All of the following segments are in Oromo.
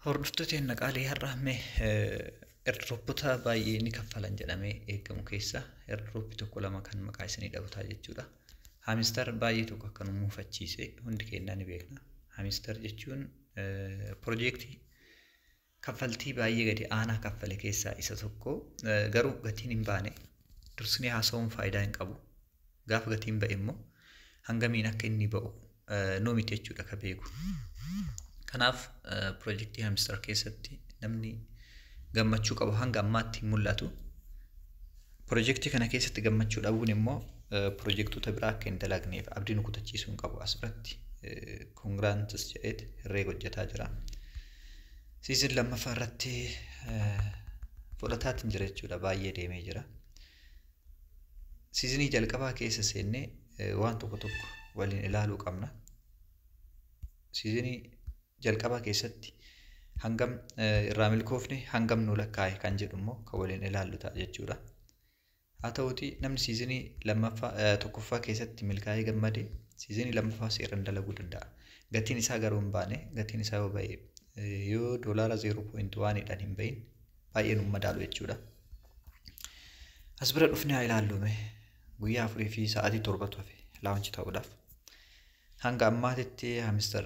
Hordoftoota naqaalee har'a mee airdroppota baay'ee ni kaffalan jedhamee eegamu keessa airdroppii tokko lama kan maqaa isinii dhabutaa jechuudha. Hamster baay'ee tokko akka nu muufachiise hundi keenyaa ni beekna. Hamster jechuun piroojeektii kaffaltii baay'ee gadi aanaa kaffale keessaa isa tokko, garuu gatiin hin baane dursinee haasa'uun faayidaa hin qabu. Gaafa gatiin ba'e immoo hangamiin akka inni ba'u nuu miti jechuudha ka beeku. Kanaaf piroojeektii Hamster keessatti namni gammachuu qabu hanga ammaatti hin mul'atu. Piroojeektii kana keessatti gammachuu dhabuun immoo piroojeektoota biraa akka hin dalagneef abdii nu kutachiisuu hin qabu. Asirratti congrats jedheet herreega hojjetaa jira. Season lammaffaa irratti fudhataatiin jira jechuudha, baay'ee deemee jira. Seasonii jalqabaa keessa seennee waan tokko tokko waliin ilaaluu qabna. Seasonii jalqabaa keessatti hangam irraa milkoofne, hangam nu lakkaa'e kan jedhu immoo kan waliin ilaallu ta'a jechuudha. Haa ta'uutii namni seasonii lammaffaa tokkoffaa keessatti milkaa'ee gammade seasonii lammaffaa seeraan dalaguu danda'a. Gatiin isaa garuu hin baane. Gatiin isaa yoo ba'e, yoo doolaara 0.1dhaan hin bahin baay'ee nu madaalu jechuudha. As bira dhufnee haa ilaallume, guyyaa 4 fi sa'aatii 7tu hafe launch ta'uudhaaf. Hanga ammaatitti Hamster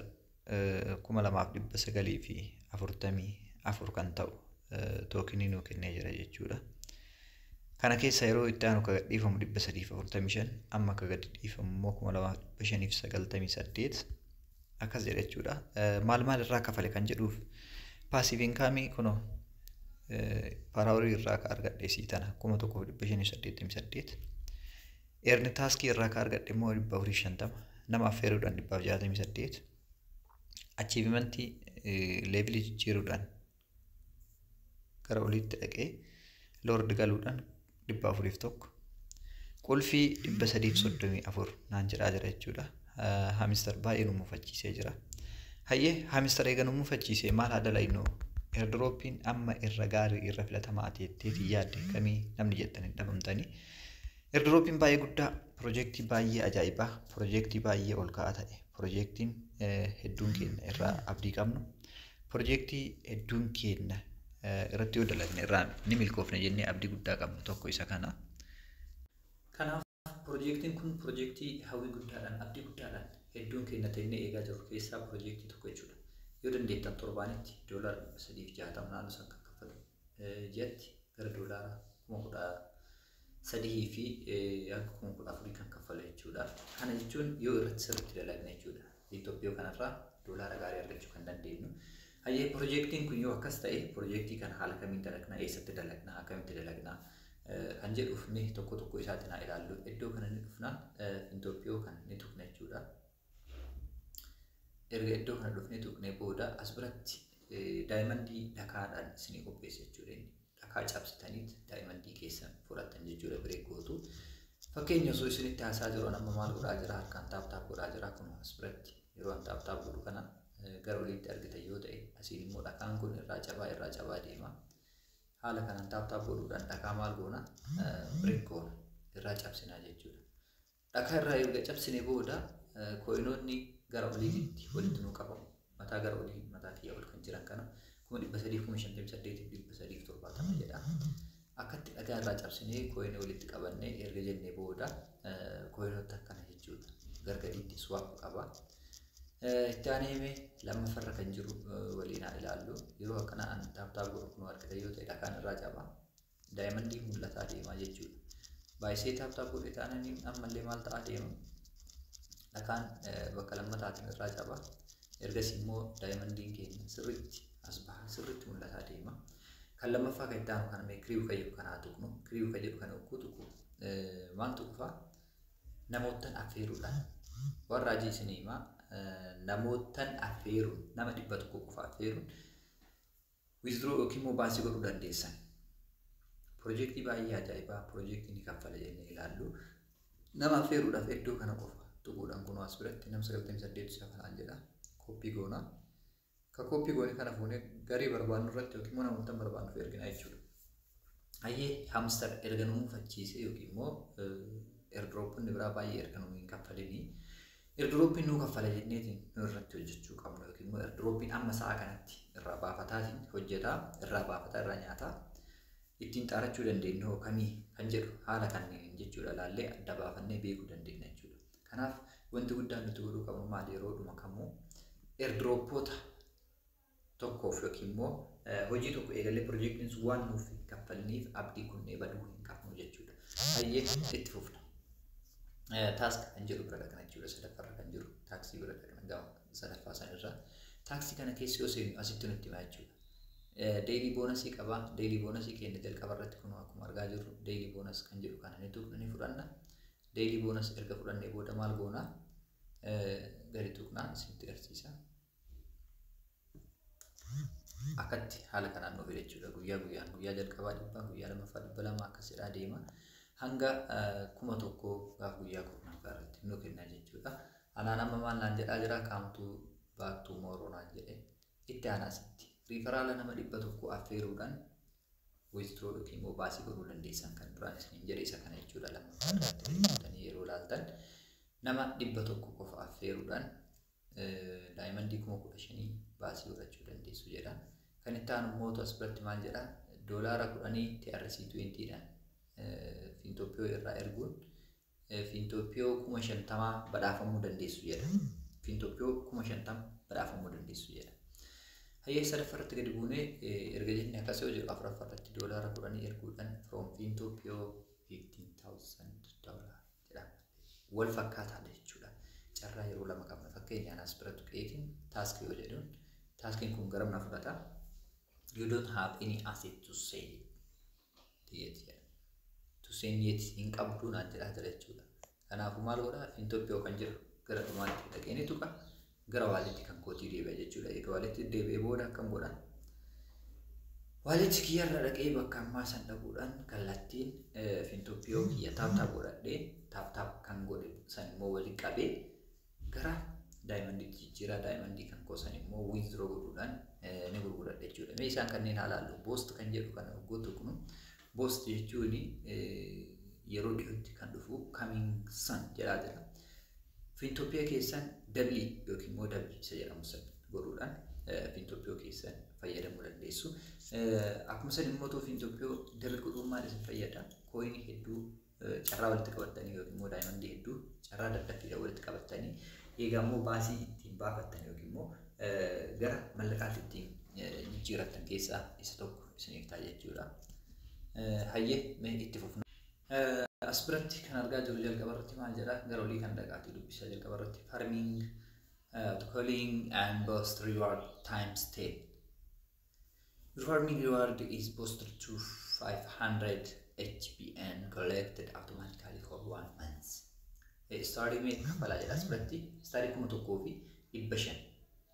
2944 kan ta'u tokenii nuu kennee jira jechuudha. Kana keessa yeroo itti aanu kan gadhiifamu 345, amma akka gadi dhiifamu immoo 2598 akkas jedha jechuudha. Maal maal irraa kafale kan jedhuuf, passive incomeii kunoo per hourii irraa ka argadhe sii tana 1588. Earn taskii irraa ka argadhe immoo 450, nama affeeruudhaan 168, achievementii levelii jijjiiruudhaan gara oliitti dhaqee lord galuudhaan 401, qulfii 334 naan jedhaa jira jechuudha. Hamster baay'ee nu mufachiisee jira. Hayyee, Hamster eega nu mufachiisee maal haa dalaynu? Airdroppiin amma irra gaarii, irra filatamaa jetteetii yaadde kamii namni jettan hin dhabamtanii. Airdroppiin baay'ee guddaa, piroojeektii baay'ee ajaa'ibaa, piroojeektii baay'ee ol ka'aa ta'e, piroojeektiin hedduun keenya irraa abdii qabnu, piroojeektii hedduun keenya irratti yoo dalagne irraa ni milkoofne jennee abdii guddaa qabnu tokko isa kana. Kanaaf piroojeektiin kun piroojeektii hawwii guddaadhaan, abdii guddaadhaan hedduun keenya ta'ee eegaa jiru keessaa piroojeektii tokko jechuudha. Yoo dandeettan torbaanitti doolaara 360 naannoo san kan kaffalu, ji'atti gara doolaara 13,000 fi hanga 14,000 kan kaffalu jechuudha. Kana jechuun yoo irratti sirriitti dalagne jechuudha. Itoophiyaa kanarraa doolaara gaarii argachuu kan dandeenyu. Hayyee, piroojeektiin kun yoo akkas ta'e, piroojeektii kana haala kamiin dalagnaa, eessatti dalagnaa, akkamitti dalagnaa kan jedhuuf mee tokko tokko isaatiin haa ilaallu. Iddoo kana ni dhufna, Itoophiyaa kan ni tuqna jechuudha. Erga iddoo kana dhufnee tuqnee booda as biratti diamondii dhakaadhaan isinii qopheessa jechuudha inni. Dhakaa cabsitaniit diamondii keessan fudhattan jechuudha, biree gootu. Fakkeenya osoo isinitti haasaa jiru amma maal godhaa jira? Harkaan tap tap godhaa jira. Kun as biratti yeroo an tap tap godhu kana gara oliitti argitan yoo ta'e, asiin immoo dhakaan kun irraa cabaa irraa cabaa deema. Haala kanaan tap tap godhuudhaan dhakaa maal goona? Break goona, irraa cabsinaa jechuudha. Dhakaa irraa erga cabsine booda coinoonni gara oliitti walitti nuu qabamu. Mataa gara olii, mataa kiyya ol kan jiran kana 358,370 jedha. Akkatti dhagaa irraa cabsinee coinii walitti qabannee erga jennee booda coinoota akkana jechuudha. Gargadiitti swap qaba. Itti aanee lammaffarra kan jiru waliin haa ilaallu. Yeroo akkana an tap tap godhu kun argita yoo ta'e, dhakaan irraa caba. Diamondii mul'ataa deemaa jechuudha. Baay'isee tap tap godhe taananii ammallee maal ta'aa deema? Dhakaan bakka lammataatiin irraa caba. Ergasii immoo diamondiin keenya sirriitti as baha, sirriitti mul'ataa deema. Kan lammaffaa kan itti aanu kana mee crew kan jedhu kanaa tuqnu. Crew kan jedhu kana hogguu tuqu maaltu dhufa? Namoottan affeeruudhaan warra ajii isinii himaa, namoottan affeeruun, nama 100 qofa affeeruun withdraw yookiin immoo baasii godhuu dandeessan. Piroojeektii baay'ee ajaa'ibaa, piroojeektii ni kaffala jennee ilaallu. Nama affeeruudhaaf iddoo kana qofa tuquudhaan kunoo as biratti nama 98 isa kanaan jedha. Copy goona. Ka copy goone kana fuunee garii barbaannu irratti yookiin immoo namoota barbaannuuf ergina jechuudha. Hayyee, Hamster erga nu mufachiise yookiin immoo airdropponni biraa baay'ee erga nu hin kaffalinii, Airdropiin nuu kaffala jenneetiin nu irratti hojjechuu qabnu yookiin immoo airdropiin amma sa'a kanatti irraa baafataatiin hojjetaa, irraa baafataa, irraa nyaataa ittiin xaarachuu dandeenyu hoo kamii kan jedhu haala kanneen jechuudha laallee adda baafannee beekuu dandeenya jechuudha. Kanaaf wanti guddaan nuti godhuu qabnu maali? Yeroodhuma kamuu airdropoota tokkoof yookiin immoo hojii tokko eegalee piroojeektiin sun waan nuuf hin kaffaliniif abdii kunnee baduu hin qabnu jechuudha. Hayyee, itti fufna. Task kan jedhu bira dhaqna jechuudha. Sadaffaarra kan jiru taskii bira dhaqna, gama sadaffaa sanirra. Taskii kana keessa yoo seenu asitti nutti hima jechuudha. Daily bonusii qaba. Daily bonusii keenya jalqaba irratti kun akkuma argaa jirru daily bonus kan jedhu kana ni tuqna, ni fudhanna. Daily bonus erga fudhannee booda maal goona? Gadi tuqnaa isinitti agarsiisa. Akkatti haala kanaan nuuf jechuudha. Guyyaa guyyaan guyyaa jalqabaa 100, guyyaa lammaffaa 200 akkasidhaa deema. Hanga 1000 gaaf guyyaa 10ffaa irratti nu kenna jechuudha. Anaan amma maal naan jedhaa jira? Come to back tomorrow naan jedhe. Itti aanaasitti referral nama 100 affeeruudhaan withdraw yookiin immoo baasii godhuu dandeessan kan duraan isiniin jedhe isa kana jechuudha. Lammaffaa irratti gadi yeroo ilaaltan nama 100 qofa affeeruudhaan diamondii 15,000 baasii godhachuu dandeessu jedha. Kan itti aanu immoo as biratti maal jedha? $10 TRC 20dhaan Fintopio irraa erguun Fintopio 50,000 badhaafamuu dandeessu jedha. Fintopio 50,000 badhaafamuu dandeessu jedha. Hayyee, sadaffaa irratti gadi buunee erga jenne akkas yoo jedhu, afuraffaa irratti $10 erguudhaan from Fintopio $15,000 jedha. Wal fakkaataadha jechuudha. Carraa yeroo lama qabna. Fakkeenyaan as bira tuqeetiin task yoo jedhuun taskiin kun garam na fudhata? You don't have any asset to send yet jedha. To send yet hin qabduu naan jedhaa jira jechuudha. Kanaafuu maal godhaa? Fintopio kan jedhu gara dhumaatti dhaqee ni tuqa. Gara walletii kan kootii deebi'a jechuudha. Egaa walletii deebi'ee booda akkam godhaa? Walletii kiyyarra dhaqee bakka ammaa san dhaquudhaan kallattiin Fintopio kiyya tap tap godhadhee, tap tap kan godhe san immoo waliin qabee gara diamondiitti jijjiiraa, diamondii kan koo san immoo withdraw godhuudhaan ni gurguradha jechuudha. Mee isaan kanneen haa ilaallu. Boost kan jedhu kana yogguu tuqnu, boost jechuun yeroo dhiyootti kan dhufu, coming soon jedhaa jira. Fintopio keessan double yookiin immoo double isa jedhamu san godhuudhaan Fintopio keessan fayyadamuu dandeessu. Akkuma san immoo Fintopio double godhuun maal isin fayyada? Coinii hedduu carraa walitti qabattanii yookiin immoo diamondii hedduu carraa daddaffiidhaan walitti qabattanii egaa immoo baasii ittiin baafattan yookiin immoo gara mallaqaatti ittiin jijjiirattan keessaa isa tokko isiniif ta'a jechuudha. Hayyee, mee itti fufna. As biratti kan argaa jiru jalqaba irratti maal jedha? Gara olii kan dhaqaatii dubbisaa. Jalqaba irratti farming, calling and boost reward times 10. Your farming reward is boosted to 500 HBN collected automatically for one month. Starii meeqa kaffalaa jedha? As biratti starii 1500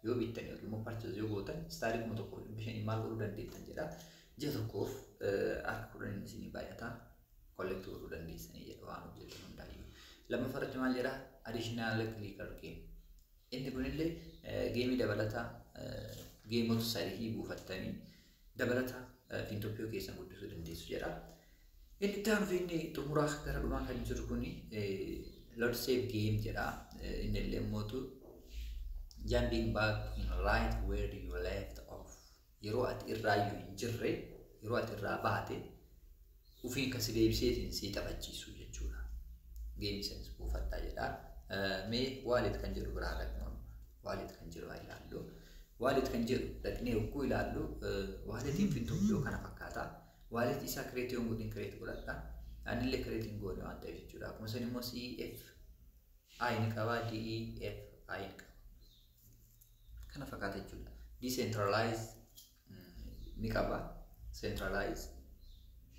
yoo bittan yookiin immoo purchase yoo gootan starii 1500 maal godhuu dandeettan jedha. Ji'a tokkoof harka 10 isinii baay'ata, collect godhuu dandeessanii jedha waan hojjetan hundaayyuu. Lammaffaa irratti maal jedha? Additional clicker game. Inni kunillee gameii dabalataa, gameota sadii buufattanii dabalata Fintopio keessan guddisuu dandeessu jedha. Inni itti aanu fi inni xumuraa gara dhumaa kan jiru kuni Lord Save Game jedha. Inni illee mootu jumping back in right where you left off. Yeroo ati irraayyuu hin jirre, yeroo ati irraa baate ufiin kan si deebiseetiin si taphachiisu jechuudha. Gameii sanis buufadhaa jedha. Mee wallet kan jedhu biraa dhaqnu amma. Wallet kan jedhu haa ilaallu. Wallet kan jedhu dhaqnee yogguu ilaallu walletiin Fintopio kana fakkaata. Walletii isaa create yoon godhin create godhadha. Anillee create hin goone waan ta'eef jechuudha. Akkuma san immoo CF I ni qaba, D F I ni qaba. Kana fakkaata jechuudha. Decentralize ni qaba. Centralize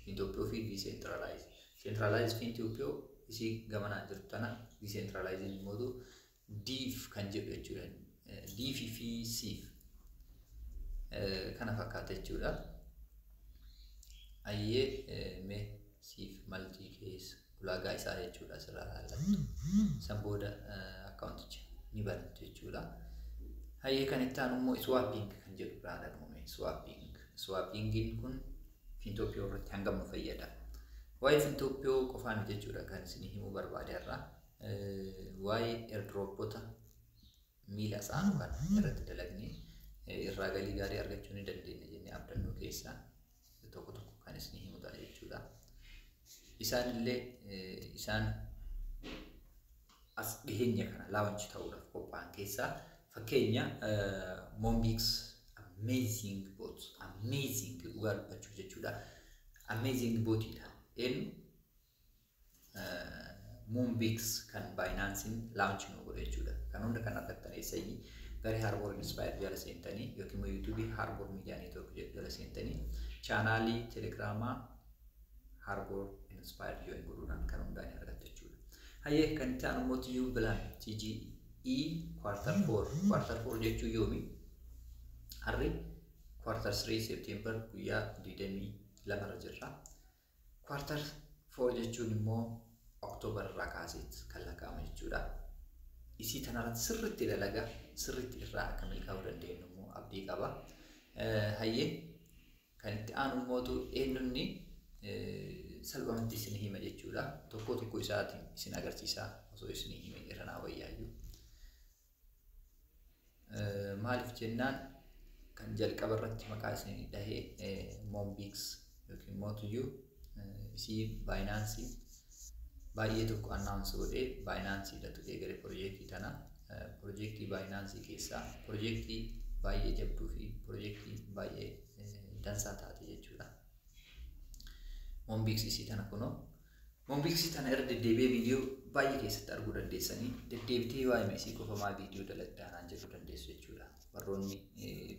Fintopio fi decentralize. Centralize Fintopio isii gamanaan jirtu tana, decentralize immoo DeFi kan jedhu jechuudha. DeFi fi CeFi kana fakkaata jechuudha. Ayyee, mee CeFi multi keessa ulaagaa isaa jechuudha asirraa ilaallattu. San booda accounticha ni banattu jechuudha. Hayyee, kan itti aanu immoo swapping kan jedhu biraa dhaqnu. Swapping. Swappingiin kun Fintopio irratti hangam nu fayyada? Waa'ee Fintopio qofaa miti jechuudha kan isinii himuu barbaade irraa. Waa'ee airdropota miila isaanuu kana irratti dalagnee irraa galii gaarii argachuu ni dandeenya jennee abdannoo keessaa tokko tokko kan isin himu ta'a jechuudha. Isaan illee isaan as dhiheenya kana launch ta'uudhaaf qophaa'an keessaa fakkeenya Moonbix, amazing bot, amazing, dhugaa dubbachuu jechuudha. Amazing botiidha. Eenyu? Moonbix kan Binance'n launch nu godhe jechuudha. Kan hunda kan argattan eessayyii? Garee Harbour Inspire jala seentanii yookiin immoo YouTube Harbour Media Network jedhu jala seentanii chaanaalii Telegiraamaa Harbour Inspire join godhuudhaan kan hundaan argattu jechuudha. Hayyee, kan itti aanu immoo TU Blum TGE quarter 4. Quarter 4 jechuun yoomi? Harri quarter 3, September guyyaa 22 irra jirra. Quarter 4 jechuun immoo October irraa kaaseet kan lakkaa'amu jechuudha. Isii tanarratti sirriitti dalagaa, sirriitti irraa akka milkaa'uu dandeenyu immoo abdii qaba. Hayyee, kan itti aanu immootu eenyunni salphumatti isin hima jechuudha. Tokko tokko isaatiin isin agarsiisa, osoo isin hime irra naa wayyaayyuu. Maaliif jennaan, kan jalqaba irratti maqaa isin dhahee Moonbix yookiin mootuyyuu isii Binance baay'ee tokko announce godhee Binanceedhatu eegale piroojeektii tana. Piroojeektii Binance keessaa piroojeektii baay'ee jabduu fi piroojeektii baay'ee dansaa taate jechuudha. Moonbix isii tana kunoo. Moonbix tana irra deddeebi'ee viidiyoo baay'ee keessatti arguu dandeessanii, deddeebitee waa'ee isii qofamaa viidiyoo dalagdaanaan jedhuu dandeessu jechuudha. Warroonni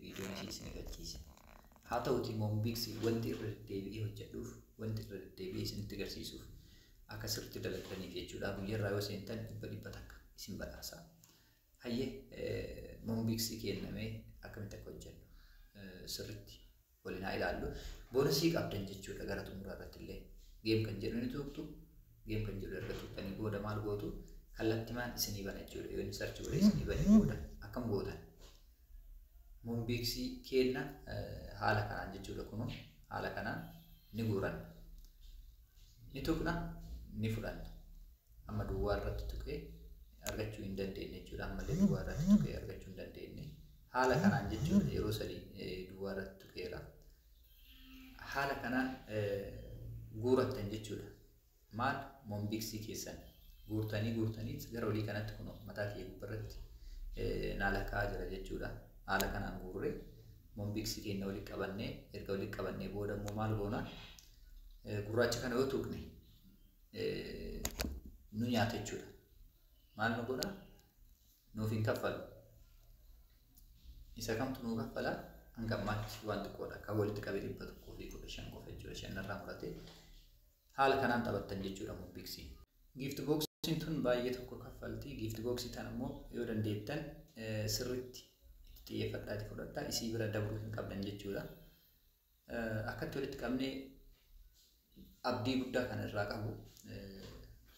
viidiyoon isii isin agarsiise. Haa ta'uti, Moonbix wanti irra deddeebi'ee hojjedhuuf, wanti irra deddeebi'ee isinitti agarsiisuuf akka sirriitti dalagdaniif jechuudha. Guyyaarraa yoo seentan 100 isin badhaasa. Hayyee, Moonbix kennamee akkamitti akka hojjennu sirriitti waliin haa ilaallu. Bonusii qabdan jechuudha gara xumuraa irratti illee. Game kan jedhu ni tuqxu. Game kan jedhu erga tuqxanii booda maal gootu? Kallattimaan isinii bana jechuudha. Yoo inni search godhee isinii bane booda akkam gootan? Moonbixii kenna haala kanaan jechuudha, kunuu haala kanaan ni guuranna. Ni tuqna, ni fudhanna. Amma duwwaa irratti tuqee argachuu hin dandeenye jechuudha. Ammallee duwwaa irratti tuqee argachuu hin dandeenye. Haala kanaan jechuudha, yeroo sadii duwwaa irratti tuqeera. Haala kanaan guurattan jechuudha. Maal? Moonbixii keessan guurtanii guurtanii gara olii kanatti kun mataa kee gubbaarratti naa lakkaa'aa jira jechuudha. Haala kanaan guurree Moonbixii keenya walitti qabannee, erga walitti qabannee booda immoo maal goona? Gurraacha kana yoo tuqne nu nyaata jechuudha. Maal nu godha? Nuuf hin kaffalu. Isa kamtu nuu kaffala? Hanga ammaatti waan xiqqoodha. Kan walitti qabee 115 qofa jechuudha. Shanarraa muratee haala kanaan taphattan jechuudha Moonbixii. Gift boxiin tun baay'ee tokko kaffalti. Gift boxii tan immoo yoo dandeettan sirriitti itti xiyyeeffadhaati fudhadhaa. Isii bira dabruu hin qabdan jechuudha. Akkatti walitti qabnee abdii guddaa kan irraa qabu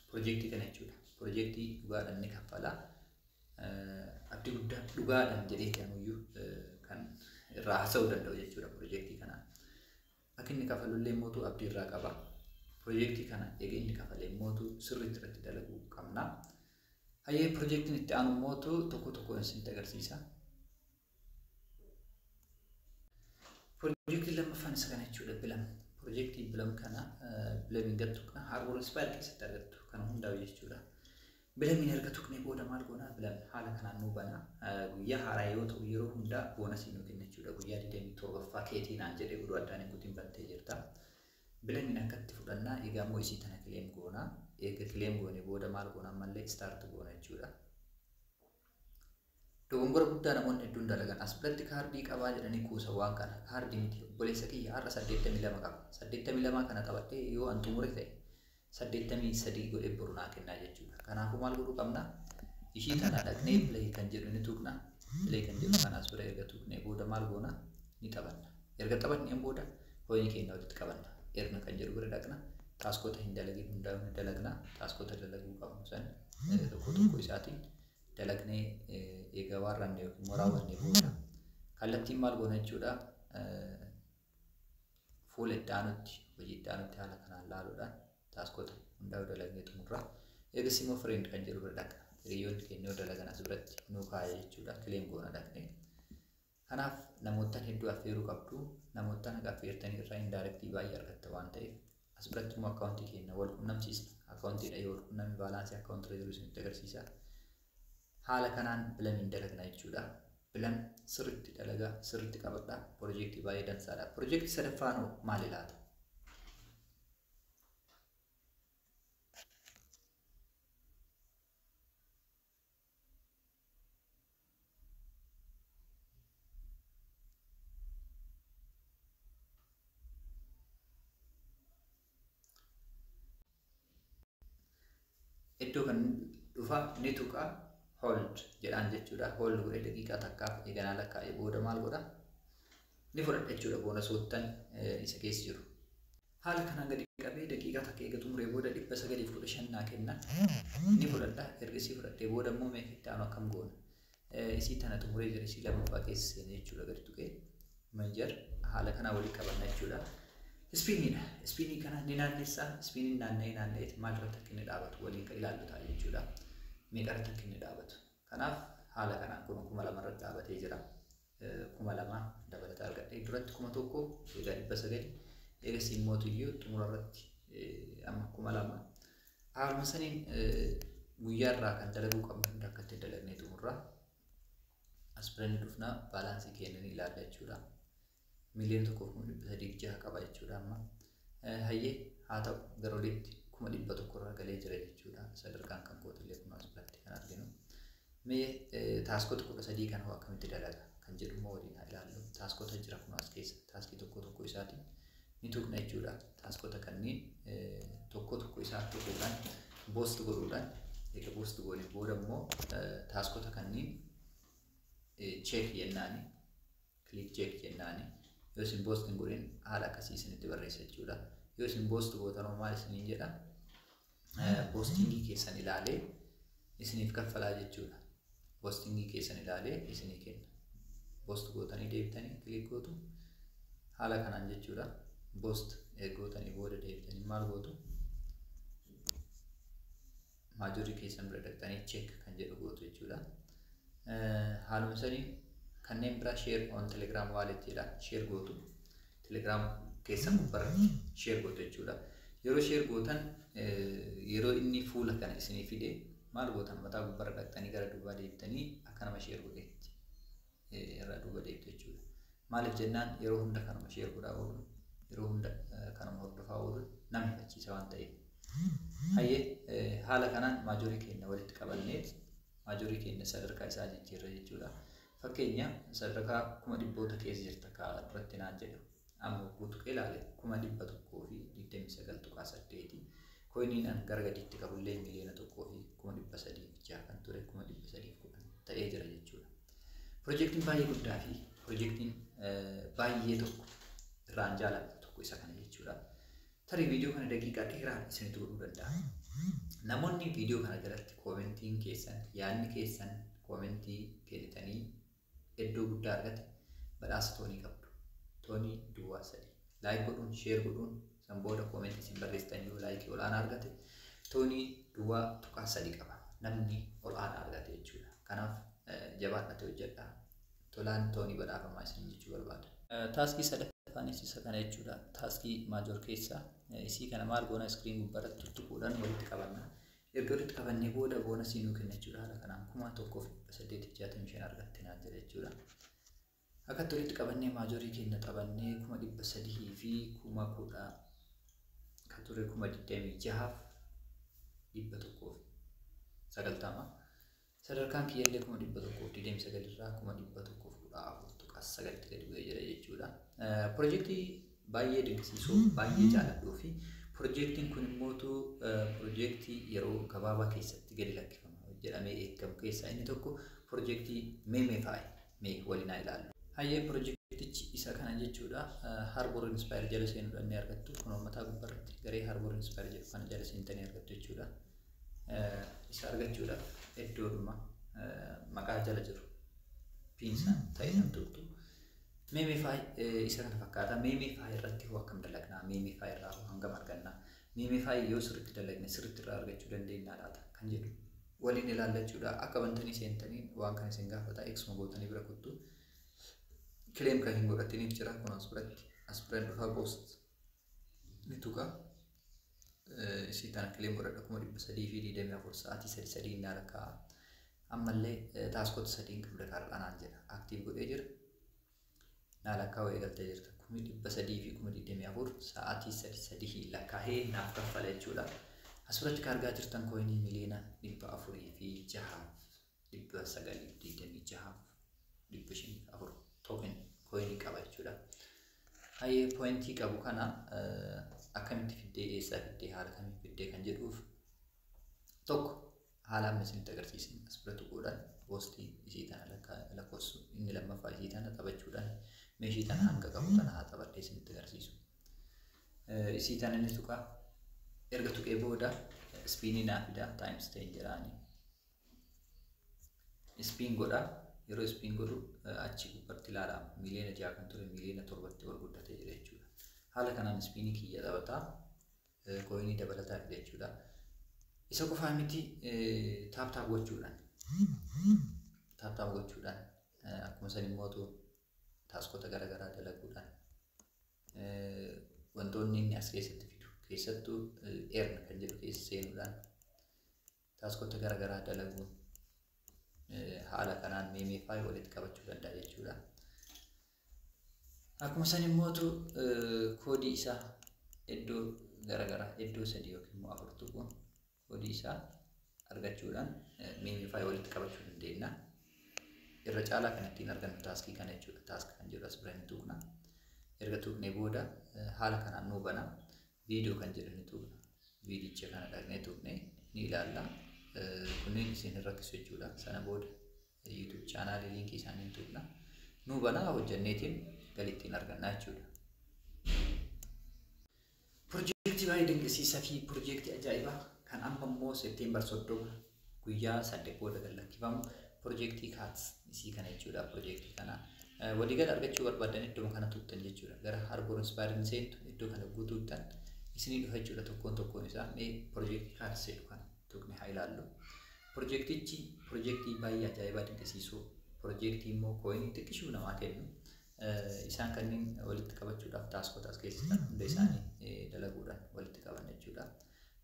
piroojeektii kana jechuudha. Piroojeektii dhugaadhaan ni kaffala. Abdii guddaa dhugaadhaan jedhee kanuyyuu kan irraa haasa'uu danda'u jechuudha piroojeektii kana. Akka inni kafalullee mootu abdii irraa qaba. Piroojeektii kana eega inni kafalee mootu sirriitti irratti dalaguu qabna. Hayyee, piroojeektiin itti aanu mootu tokko tokkoon isinitti agarsiisa. Piroojeektiin lammaffaan isa kana jechuudha, Blum. Piroojeektii Blum kana, Blumiin gad tuqna, Harbour Inspire keessatti argattu kana hundaa'u jechuudha. Blumiin erga tuqnee booda maal goona? Blum haala kanaan nuu bana. Guyyaa haaraa yoo ta'u yeroo hundaa bonusii nuu kenna jechuudha. Guyyaa 27ffaa keetii naan jedhee oduu addaan hin kutin bantee jirta. Blumiin akkatti fudhannaa, egaa immoo isii tana claim goona. Eega claim goone booda maal goona? Ammallee start goona jechuudha. Dogongora guddaa namoonni hedduun dalagan, as biratti kaardii qabaa jedhanii kuusa waan kana. Kaardii miti, obboleessa kiyya, har'a 82 qaba. 82 kana qabadhee yoo an xumure ta'e 83 godhee boru naa kennaa jechuudha. Kanaafuu maal godhuu qabna? Ishii tana dhaqnee play kan jedhu ni tuqna. Play kan jedhu kanaas bira erga tuqnee booda maal goona? Ni taphanna. Erga taphanneen booda coinii keenya walitti qabanna. Earn kan jedhu bira dhaqna. Taskota hin dalagin hundaa ni dalagna. Taskota dalaguu qabnu san tokko tokko isaatiin dalagnee eega waarranne yookiin immoo raawwanne booda kallattiin maal goona jechuudha? Fuula itti aanutti, hojii itti aanutti haala kanaan laaluudhaan taskota hundaa dalagnee xumurra. Ergasii immoo friend kan jedhu bira dhaqna. Hiriyoonni keenya yoo dalagan as biratti nuu kaaya jechuudha. Claim goona dhaqne. Kanaaf namoottan hedduu affeeruu qabdu. Namoottan haga affeertanii irraa indirectii baay'ee argatta waan ta'eef as biratti immoo akkaawuntii keenya wal qunnamsiisna. Akkaawuntiidha yoo wal qunnamne baalaansii akkaawuntii irra jiru isinitti agarsiisa. Haala kanaan Blumiin dalagna jechuudha. Blum sirriitti dalagaa, sirriitti qabadha. Piroojeektii baay'ee dansaadha. Piroojeektii sadaffaanoo maali laata? Iddoo kan dhufa ni tuqa, hold jedhaan jechuudha. Hold godhee daqiiqaa takkaaf eeganaa lakkaa'ee booda maal godha? Ni fudhadha jechuudha boonasoottan isa keessa jiru. Haala kanaan gadi qabee daqiiqaa takka eega xumuree booda 915 naa kenna. Ni fudhadha. Ergasii fudhadhee booda immoo meeqa itti aanu akkam goona? Isii tana xumuree jira, isii lammaffaa keessa seenee jechuudha gadi tuqee. Major haala kanaa walitti qabanna jechuudha. Spiniidha. Spinii kana ni naannessaa. Spiniin naanna'ee naanna'eeti maal irratti akka inni dhaabatu waliin kan ilaallu ta'a jechuudha. Meeqa irratti akka inni dhaabatu. Kanaaf haala kanaan kun 2000 irratti dhaabatee jira. 2000 dabalataa argadhe. Duratti 1000, egaa 900, eegas immoo iyyuu xumura irratti amma 2000. Haaluma saniin guyyaa irraa kan dalaguu qabnu hunda akka itti dalagnee xumurra. As bira ni dhufna, baalaansii keenya ni ilaalla jechuudha. 1,306,000 qaba jechuudha amma. Hayyee haa ta'u, gara olitti 100,000 irra galee jira jechuudha. Sadarkaan kan kootillee kun as biratti kan arginu. Mee taaskota 13 kan hoo akkamitti dalaga kan jedhu immoo waliin haa ilaallu. Taaskota jira kun as keessa taaskii tokko tokko isaatiin ni tuqna jechuudha. Taaskota kanneen tokko tokko isaa tuquudhaan boost godhuudhaan, egaa boost goonee booda immoo taaskota kanneen check jennaani, click check jennaani. Yoo isin boost hin godhin haala akkasii isinitti barreessa jechuudha. Yoo isin boost gootan maal isiniin jedha? Boostingii keessan ilaalee isiniif kaffalaa jechuudha. Boostingii keessan ilaalee isinii kenna. Boost gootanii deebitanii click gootu haala kanaan jechuudha. Boost gootanii booda deebitanii maal gootu? Maajorii keessan bira dhaqxanii check kan jedhu gootu jechuudha. Haaluma saniin kanneen biraa share on Telegram wallet jedha, share gootu. Telegram keessan gubbaarratti share gootu jechuudha. Yeroo share gootan, yeroo inni fuula kana isinii fide maal gootan? Mataa gubbaarra dhaqxanii gara duubaa deebitanii akka nama share godheetti irraa duuba deebitu jechuudha. Maaliif jennaan yeroo hunda kanuma share godhaa oolu, yeroo hunda kanuma hordofaa oolu nama hifachiisa waan ta'eef. Hayyee, haala kanaan maajorii keenya walitti qabannee maajorii keenya sadarkaa isaa jijjiirra jechuudha. Fakkeenya sadarkaa kuma dhibboota keessa jirta kaa duratti naan jedhu. Amma guutuu ilaale 129.8%. Koiniin an gara gadiitti qabullee 1,306,000 kan ture 310,000 ta'ee jira jechuudha. Piroojeektiin baay'ee guddaa fi piroojeektiin baay'ee tokko irraan jaalladhu tokko isa kana jechuudha. Tarii viidiyoo kana daqiiqaa dheeraa isinitti godhuu danda'a. Namoonni viidiyoo kana jalatti koomentiin keessan, yaadni keessan koomentii kennitanii iddoo guddaa argate badhaasa toonii qabdu. Toonii 03. Like godhuun, share godhuun, san booda koomentii isin barreessitan yoo laayikii olaanaa argate toonii 0.3 qaba. Namni olaanaa argate jechuudha. Kanaaf jabaadhate hojjedhaa. Tolaan toonii badhaafamaa isin jechuu barbaada. Taaskii sadaffaanis isa kana jechuudha. Taaskii Major keessaa isii kana maal goona? Screen gubbaarratti tuttuquudhaan walitti qabanna. Erga walitti qabannee booda boonasii nuu kenna jechuudha. Haala kanaan 1865 argatte naan jedha jechuudha. Akkatti walitti qabannee maajorii keenya taphannee 310,010 kan ture 26,190. Sadarkaan kiyyallee 129,000 irraa 114.9tti gadi bu'ee jira jechuudha. Piroojeektii baay'ee dinqisiisoo, baay'ee jaalladhuu fi piroojeektiin kun immootu piroojeektii yeroo gabaabaa keessatti gadi lakkifama jedhamee eegamu keessaa inni tokko piroojeektii MemeFi mee waliin haa ilaallu. Hayyee, piroojeektichi isa kana jechuudha. Harbor Inspire jala seenuudhaan ni argattu. Kun mataa gubbaarratti garee Harbor Inspire jedhu kana jala seentanii argattu jechuudha. Isa argachuudhaaf iddoodhuma maqaa jala jiru piinsa ta'e kan tuqxu. MemeFi isa kana fakkaata. MemeFi irratti hoo akkam dalagnaa? MemeFi irraa hoo hangam argannaa? MemeFi yoo sirriitti dalagne sirriitti irraa argachuu dandeenya laata kan jedhu waliin ilaallachuudha. Akka bantanii seentanii waan kana isin gaafata, eegsuma gootanii bira kuttu. Claim kan hin godhatiniif jira kun as biratti, as biraan dhufaa, boost ni tuqa. Isii tana claim godhadha, 324,000 sa'aatii sadi sadii naa lakkaa'a. Ammallee taskota sadiin qabda kaarqanaan jedha. Active godhee jira. Naa lakkaa'uu eegaltee jirta. 324,000 sa'aatii sadi sadii lakkaa'ee naaf kaffala jechuudha. As biratti kan argaa jirtan coinii 406,926,504 token coinii qaba jechuudha. Hayyee, pointii qabu kana akkamitti fiddee, eessaa fiddee, haala kamiin fiddee kan jedhuuf, tokko haala amma isinitti agarsiisin as bira tuquudhaan boostii isii tana lakkoofsu, inni lammaffaa isii tana taphachuudhaan meeshii tana hanga qabu tana haa taphadhee isinitti agarsiisu. Isii tana inni tuqaa, erga tuqee booda spinii naa fida, times 10 jedhaani. Spin godha, yeroo spin godhu achi gubbaatti ilaala, 6 miliyoona kan ture 7 miiliyoonatti ol guddatee jira jechuudha. Haala kanaan spinii kiyya taphataa coinii dabalataa fida jechuudha. Isa qofaa miti, tap tap gochuudhaan, tap tap gochuudhaan, akkuma san immoo taskota garaagaraa dalaguudhaan, wantoonni inni as keessatti fidu, keessattuu earn kan jedhu keessa seenuudhaan, taskota garaagaraa dalaguun, haala kanaan MemeFi walitti qabachuu danda'a jechuudha. Akkuma san immootu koodii isaa iddoo garaagaraa, iddoo sadii yookiin immoo afur tuquun koodii isaa argachuudhaan MemeFi walitti qabachuu dandeenya. Irra caalaa kan ittiin argannu taskii kana jechuudha. Task kan jedhu as bira ni tuqna. Erga tuqnee booda haala kanaan nuu bana. Viidiyoo kan jedhu ni tuqna. Viidicha kana dhaqnee tuqnee ni ilaalla. Kunneen isin hin rakkisu jechuudha. Sana booda YouTube channelii linkii isaanii ni tuqna. Nuu banaa, hojjanneetiin galii ittiin arganna jechuudha. Piroojeektii baay'ee dinqisiisaa fi piroojeektii ajaa'ibaa kan amma immoo September 30, guyyaa 8 booda gad lakkifamu, piroojeektii Cats isii kana jechuudha. Piroojeektii kana waliigala argachuu barbaadan iddoo kana tuqxan jechuudha. Gara Harbor Inspiring seentu, iddoo kana guutuuttan isinii dhufa jechuudha tokkoon tokkoon isaa. Mee piroojeektii Cats jedhu kana tuqne haa ilaallu. Piroojeektichi piroojeektii baay'ee ajaa'ibaa dinqisiisoo, piroojeektii immoo coinii xiqqishuu namaa kennu. Isaan kanneen walitti qabachuudhaaf taskota as keessa jiran hunda isaanii dalaguudhaan walitti qaban jechuudha.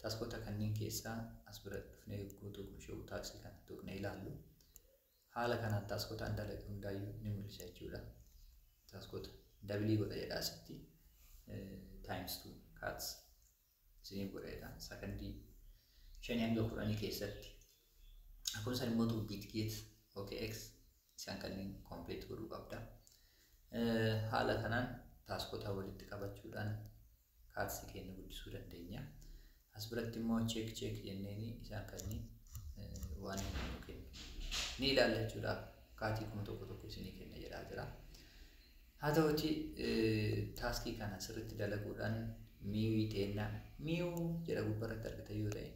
Taskota kanneen keessaa as bira dhufnee guutuu show taskii kana tuqnee ilaallu. Haala kanaan taskota an dalage hundaayyuu ni mul'isa jechuudha. Taskota double godha jedha asitti, times two cats isiniif godha jedha sakandii 5 hanga 10 keessatti. Akkuma isaan immoo Bitget, OKX isaan kanneen complete godhuu qabda. Haala kanaan taskota walitti qabachuudhaan catsii keenya guddisuu dandeenya. As biratti immoo check check jenneeni isaan kanneen waan inni kennu ni ilaalla jechuudha. Catii 1000 isinii kenna jedhaa jira. Haa ta'uti, taskii kana sirriitti dalaguudhaan Mewii teennaa, Mew jedha gubbarratti argatan yoo ta'e,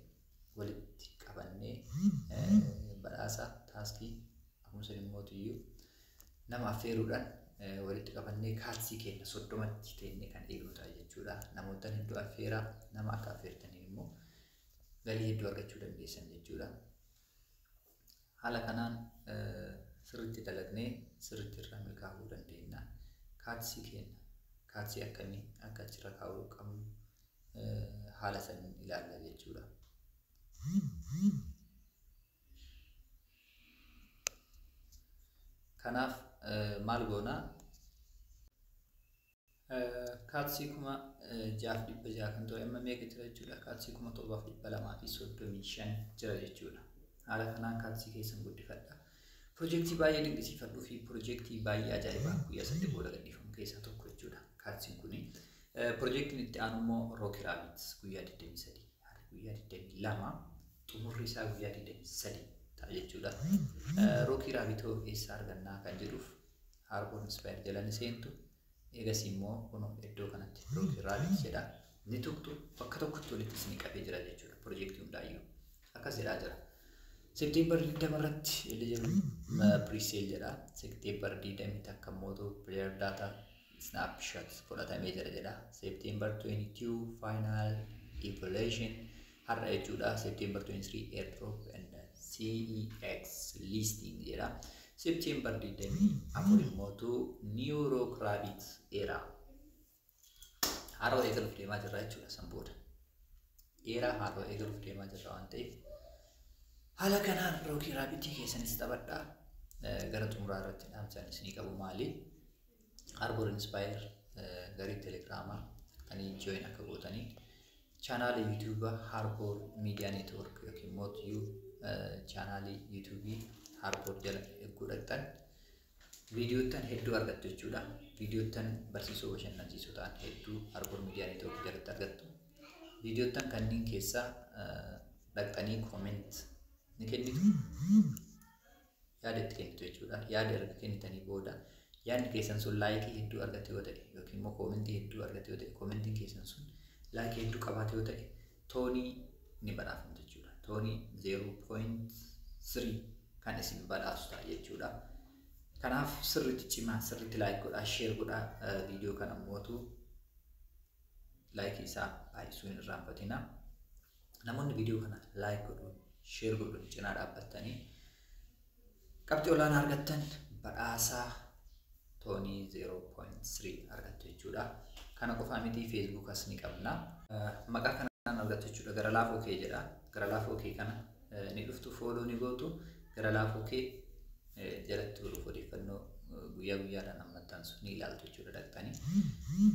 walitti qabannee badhaasa taskii, akkuma san immoo iyyuu nama affeeruudhaan walitti qabannee catsii keenya 30tti teennee kan eegnu ta'a jechuudha. Namoota hedduu affeeraa, nama akka affeertaniin immoo galii hedduu argachuu dandeessan jechuudha. Haala kanaan sirriitti dalagnee sirriitti irraa milkaa'uu dandeenya. Catsii keenya, catsii akkamii akka achirra kaa'uu qabnu haala saniin ilaalla jechuudha. Kanaaf maal goonaa? Catsii 6,600 kan ture amma meeqa jira jechuudha? Catsii 7,235 jira jechuudha. Haala kanaan catsii keessan guddifadha. Piroojeektii baay'ee dinqisiifadhuu fi piroojeektii baay'ee ajaa'ibaa guyyaa 8 booda gadhiifamu keessaa tokko jechuudha. Catsiin kuni. Piroojeektiin itti aanu immoo Rocky Rabbit guyyaa 23, guyyaa 22, xumurri isaa guyyaa 23 ta'a jechuudha. Rocky Rabbit eessaa argannaa kan jedhuuf Harbor Inspire jala ni seentu. Eegas immoo kun iddoo kanatti Rocky Rabbit jedha. Ni tuqxu, bakka tokkotti walitti isinii qabee jira jechuudha. Piroojeektii hundaayyuu akkas jedhaa jira. September 20 irratti eligible presale jedha. September 21 immoo player data snapshot fudhatamee jira jedha. September 22 final Evolution har'a jechuudha. September 23 airdrop and CEX listing jedha. September 24 immootu Neurocrabbit era. Har'a eegaluuf deemaa jirra jechuudha san booda. Era har'a eegaluuf deemaa jirra waan ta'eef haala kanaan Rocky Rabbit keessanis taphadhaa. Gara xumuraa irratti dhaamsaan isinii qabu maali? Harbor Inspire garee Telegiraamaa kan join akka gootanii, chaanaala YouTube Harbor Media Network yookiin immoo chaanaalii YouTube Harbor jala eeguu dhaqxan viidiyoottan hedduu argattu jechuudha. Viidiyoottan barsiisoo bashannansiisoo ta'an hedduu Harbor Media Network jalatti argattu. Viidiyoottan kanneen keessaa dhaqxanii comment ni kennitu. Yaada itti kennitu jechuudha. Yaada erga kennitanii booda yaadni keessan sun like hedduu argate yoo ta'e yookiin immoo comment hedduu argate yoo ta'e, commentiin keessan sun like hedduu qabaate yoo ta'e, TON ni badhaafamtu jechuudha. TON 0.3 kan isin badhaasu ta'a jechuudha. Kanaaf sirriitti cimaa, sirriitti like godhaa, share godhaa. Viidiyoo kana mootu like isaa baay'isuu hin irraanfatina. Namoonni viidiyoo kana like godhuun, share godhuun cinaa dhaabbattanii qabxii olaanaa argattan badhaasaa TON 0.3 argattu jechuudha. Kana qofaa miti, Facebookas ni qabna. Maqaa kanaan argattu jechuudha. Gara laafoo kee jedha. Gara laafoo kee kana ni dhuftu, follow ni gootu. Gara laafoo kee jalatti oduuf odeeffannoo guyyaa guyyaadhaan maxxansu ni ilaaltu jechuudha dhaqxanii.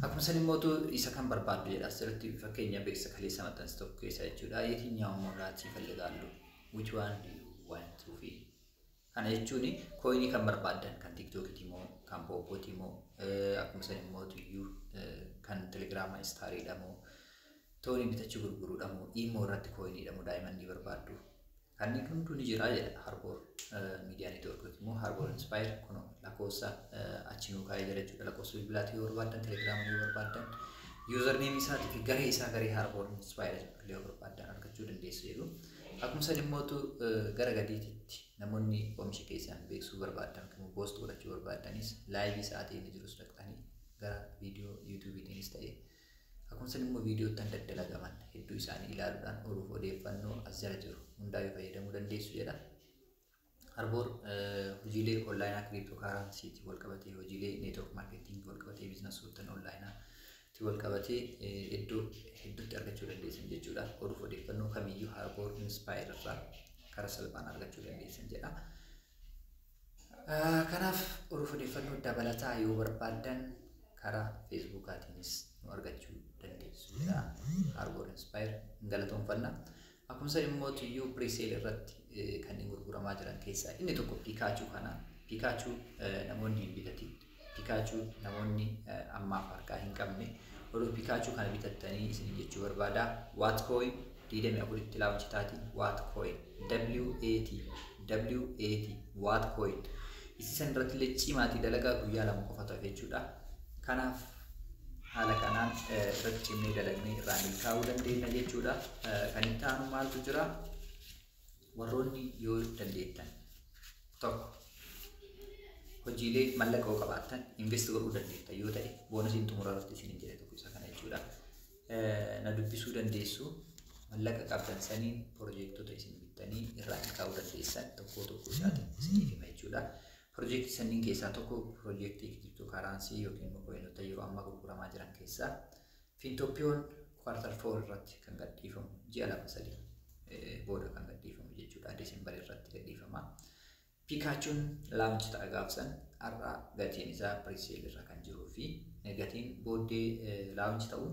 Akkuma san immoo isa kan barbaaddu jedha asirratti, fakkeenya beeksisa kaleessa maxxansi tokko keessa jechuudha. የትኛው መሙላት ይፈልጋሉ? Which one do you want to fill? Kana jechuun coinii kan barbaaddan, kan TikTokiiti moo, kan Popooti moo, akkuma san immoo iyyuu kan Telegiraamaa stariidha moo, TONii bitachuu gurguruudha moo, imo irratti coiniidha moo, diamondii barbaaddu. Kanneen hunduu ni jira jedha Harbor Media Network immoo Harbor Inspire. Kun lakkoofsa achi nuu kaa'ee jira jechuudha. Lakkoofsa bilbilaatii yoo barbaaddan, Telegiraama yoo barbaaddan, username isaatii fi garee isaa, garee Harbor Inspire yoo barbaaddan argachuu dandeessu jedhu. Akkuma san immootu gara gadiitti namoonni oomisha keessan beeksisuu barbaadan yookiin post godhachuu barbaadanis live isaatii inni jirus dhaqxanii gara viidiyoo YouTubeiitiinis ta'e, akkuma san immoo viidiyoottan daddalagaman hedduu isaanii ilaaluudhaan oduuf odeeffannoo as jala jiru hundaa'ee fayyadamuu dandeessu jedha. Harbor hojiilee onlineaa crypto currencyitii wal qabatee, hojiilee network marketingii wal qabatee, businessoottan onlineaatti wal qabatee iddoo hedduutti argachuu dandeessan jechuudha. Oduuf odeeffannoo kamiyyuu Harbor Inspire irraa karaa salphaan argachuu dandeessan jedha. Kanaaf oduuf odeeffannoo dabalataa yoo barbaaddan karaa Facebookaatiinis nu argachuu dandeessu jedha. Harbor Inspire galatoonfanna. Akkuma san immoo tuyyuu presale irratti kanneen gurguramaa jiran keessaa inni tokko Pikachu kana. Pikachu namoonni hin bitatin. Pikachu namoonni ammaaf harkaa hin qabne. Oduu Pikachu kana bitattanii isin jechuu barbaada. Waatcoin 24tti launch taati. Waatcoin WAT WAT Waatcoin. Isi san irratti illee cimaatii dalagaa, guyyaa 2 qofatu hafe jechuudha. Kanaaf haala kanaan irratti cimnee dalagnee irraa milkaa'uu dandeenya jechuudha. Kan itti aanu maaltu jira? Warroonni yoo dandeettan tokko hojiilee mallaqa yoo qabaattan invest godhuu dandeettan yoo ta'e, bonusiin xumura irratti isiniin jedhe tokko isa kana jechuudha. Na dubbisuu dandeessu. Mallaqa qabdan saniin piroojektota isin bittanii irraa milkaa'uu dandeessan tokko tokko isaatiin isiniif hima jechuudha. Piroojeektii sanniin keessaa tokko piroojeektii crypto currency yookiin immoo coinota yeroo ammaa gurguramaa jiran keessaa Fintopian quarter four irratti kan gadhiifamu, ji'a 2 3 booda kan gadhiifamu jechuudha. December irratti gadhiifama. Pikachuun launch ta'a gaafsan. Har'a gatiin isaa presale irra kan jiruu fi gatiin booddee launch ta'u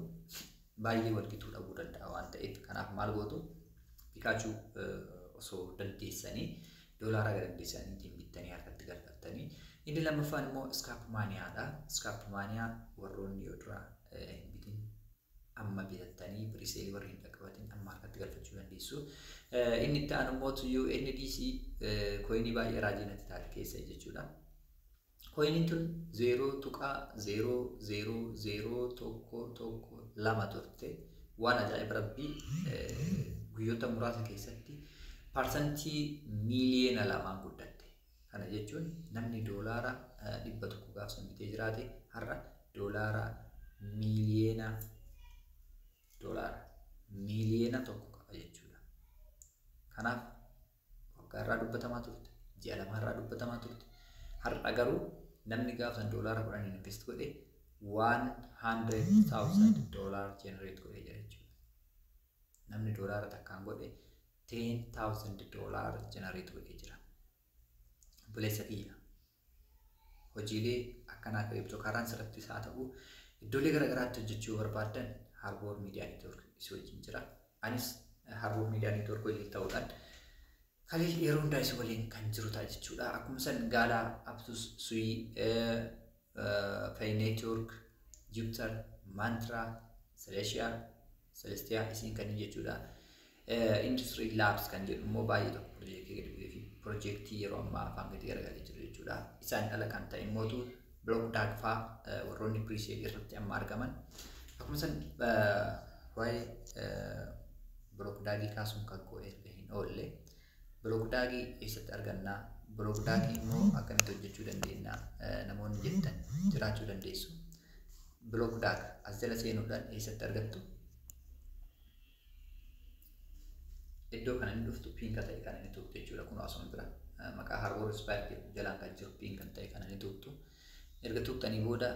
baay'ee walqituu dhabuu danda'a waan ta'eef, kanaaf maal gootu? Pikachu osoo dandeessanii doolaara gara dandeessaniitiin bittanii harkatti galfattanii. Inni lammaffaan immoo ScapManiadha. ScapMania warroonni yoo dura hin bitin amma bitattanii presale warri hin dhaqqabatin amma harkatti galfachuu dandeessu. Inni itti aanu immoo UNDC, coinii baay'ee raajii natti taate keessa jechuudha. Coiniin tun 0.000112 turte. Waan ajaa'iba rabbii, guyyoota muraasa keessatti 2% guddatte. Kana jechuun namni $100 gaafsan bitee jiraate har'a doolaara miiliyoona doolaara 1 million qaba jechuudha. Kanaaf waggaa irraa dubbatamaa turte, ji'a 2 irraa dubbatamaa turte. Har'a garuu namni gaafa san $10n invest godhe $100,000 generate godhee jira jechuudha. Namni $1n godhe $10,000 generate godhee jira. Obboleessa kiyya. Hojiilee akkanaa crypto currency irrattis haa ta'u, iddoolee garaagaraatti hojjechuu barbaaddan, Harbour Media Network isii wajjin jira. Anis Harbour Media Network wajjin ta'uudhaan Kaliil yeroo hundaa isii waliin kan jiru ta'a jechuudha. Akkuma san Gaalaa, Aptus, Sui, Pi Network, Jupiter, Mantra, Celestia, Celestia isiin kanneen jechuudha. Industry Labs kan jedhu immoo baay'ee tokko piroojeektii gadi bu'ee fi piroojeektii yeroo ammaa afaan gadi garagalee jiru jechuudha. Isaan ala kan ta'e immootu BlockDAG fa'aa warroonni presale irratti amma argaman. Akkuma san waa'ee BlockDAGii kaasuun kan koo hin oolle. BlockDAGii eessatti argannaa? BlockDAGii immoo akkamitti hojjechuu dandeenya? Namoonni jettan jiraachuu dandeessu. BlockDAG as jala seenuudhaan eessatti argattu? Iddoo kana inni dhuftu pin ta'e kana inni tuqxu jechuudha. Kun asuma bira maqaa Harbour Inspire jedhu jalaan kan jiru pin kan ta'e kana inni tuqxu. Erga tuqxanii booda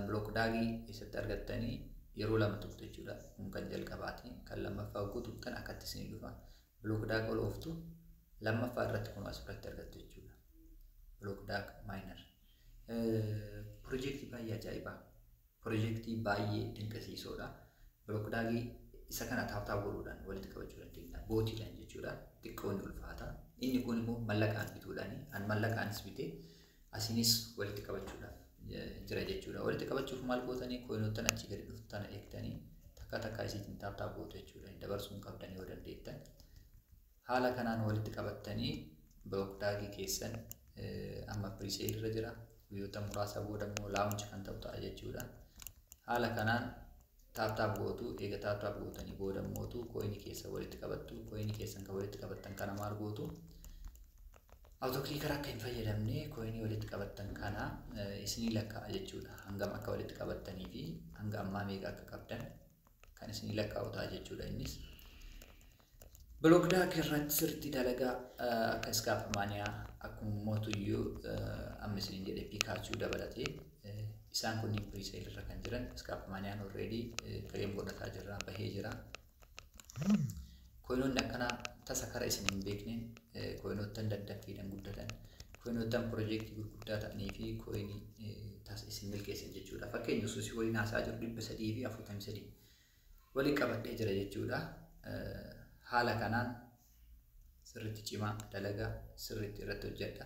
BlockDAGii eessatti argattanii yeroo lama tuqxu jechuudha. Kun kan jalqabaati. Kan lammaffaa hogguu tuqxan akkatti isinii dhufa. BlockDAG ol ooftu, lammaffaa irratti kun as biratti argattu jechuudha. BlockDAG miner. Piroojeektii baay'ee ajaa'ibaa. Piroojeektii baay'ee dinqisiisoodha. BlockDAGii isa kana tap tap godhuudhaan walitti qabachuu dandeenya. Botiidhaan jechuudha. Xiqqoo inni ulfaata. Inni kun immoo mallaqaan bituudhaani. An mallaqaanis bitee asinis walitti qabachuudhaaf jira jechuudha. Walitti qabachuuf maal gootanii? Coinoottan achii gadi dhuftan eegtanii takka takka isiitiin tap tap gootu jechuudha. Dabarsuu hin qabdan yoo dandeettan. Haala kanaan walitti qabattanii BlockDAGii keessan amma presale irra jira. Guyyoota muraasa booda immoo launch kan ta'u ta'a jechuudha. Haala kanaan tap tap gootu. Eega tap tap gootanii booda immootu coinii keessa walitti qabattu. Coinii keessan kan walitti qabattan kana maal gootu? Autoclicker akka hin fayyadamne coinii walitti qabattan kana isinii lakkaa'a jechuudha. Hangam akka walitti qabattanii fi hanga ammaa meeqa akka qabdan kan isinii lakkaa'u ta'a jechuudha innis. BlockDAG irratti sirriitti dalagaa. Akka ScapMania, akkuma mootuyyuu amma isiniin jedhe, Pikachu dabalatee isaan kunniin presale irra kan jiran. ScapManiaan already claim godhataa jirra, bahee jira. Coinoonni akkanaa tasa kara isin hin beekneen, coinoottan daddaffiidhaan guddatan, coinoottan piroojeektii gurguddaa ta'anii fi coinii tasa isin milkeessan jechuudha. Fakkeenya suusii waliin haasaa jiru 343 waliin qabadhee jira jechuudha. Haala kanaan sirriitti cimaa dalagaa, sirriitti irratti hojjedha.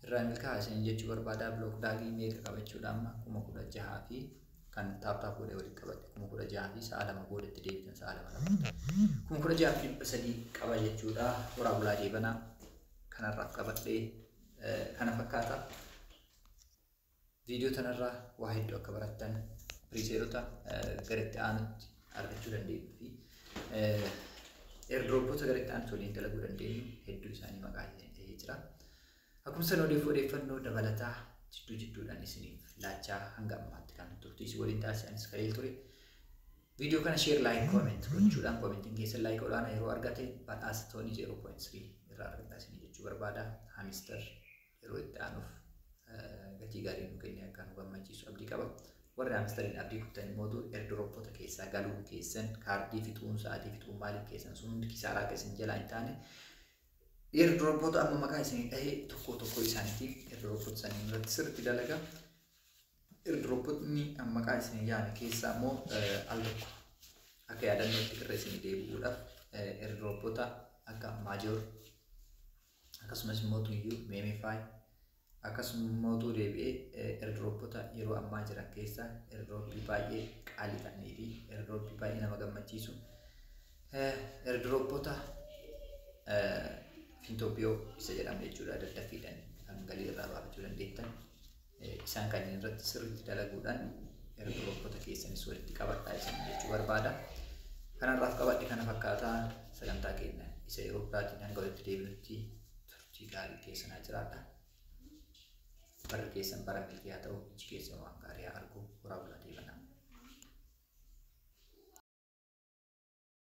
Irraa milkaa'aa isin jechuu barbaada. BlockDAGii meeqa qabachuudha amma? 16,000 fi kan tap tap godhee walitti qabadhe 16,000 fi sa'a 2 booda itti deebitan, sa'a 2 lama 16,300 qaba jechuudha. Horaa bulaa deebanaa. Kanarraaf qabadhee kana fakkaata. Viidiyoo tanarraa waa hedduu akka barattan, presaleota gara itti aanutti argachuu dandeenyu fi airdropota gara itti aanutti waliin dalaguu dandeenyu hedduu isaanii maqaa ta'ee jira. Akkuma sana odeeffannoo dabalataa jidduu jidduudhaan isiniif laachaa hanga ammaatti kan turtii isin waliin taasisanis Kaliil ture. Viidiyoo kana share, like, comment gochuudhaan, commentiin keessa like olaanaa yeroo argate badhaasa toonii 0.3 irraa argataa isinii jechuu barbaada. Hamster yeroo itti aanuuf gatii gaarii nu kennee akka nu gammachiisu abdii qaba. Warri Hamsteriin abdii kuttan immoo airdropota keessaa galuun keessan, kaardii fixuun, sa'aatii fixuun, maaliif keessan sun hundi kisaaraa akka isin jalaa hin taane, airdropota amma maqaa isinii dhahee tokko tokko isaaniitiin airdropota sanii irratti sirriitti dalagaa. Airdropotni maqaa isinii yaame keessaa immoo al tokko akka yaadannootti irra isinii deebi'uudhaaf airdropota akka Major, akkasumas immoo tuyyuu MemeFi, akkasuma deebi'ee airdropota yeroo ammaa jiran keessaa airdropii baay'ee qaalii ta'anii fi airdropii baay'ee nama gammachiisu, airdropota Fintopio isa jedhamu jechuudha, daddaffiidhaan kan galii irraa baafachuu dandeettan. Isaan kanneen irratti sirriitti dalaguudhaan airdropota keessanis walitti qabadhaa isin jechuu barbaada. Kanarraaf qabadhe kana fakkaataa. Sagantaa keenya isa yeroo biraatiin hanga walitti deebinutti turtii gaarii keessanaa jiraadha. Barri keessan bara milkii haa ta'u, iji keessan waan gaarii haa argu. Horaa bulaa deebanaa.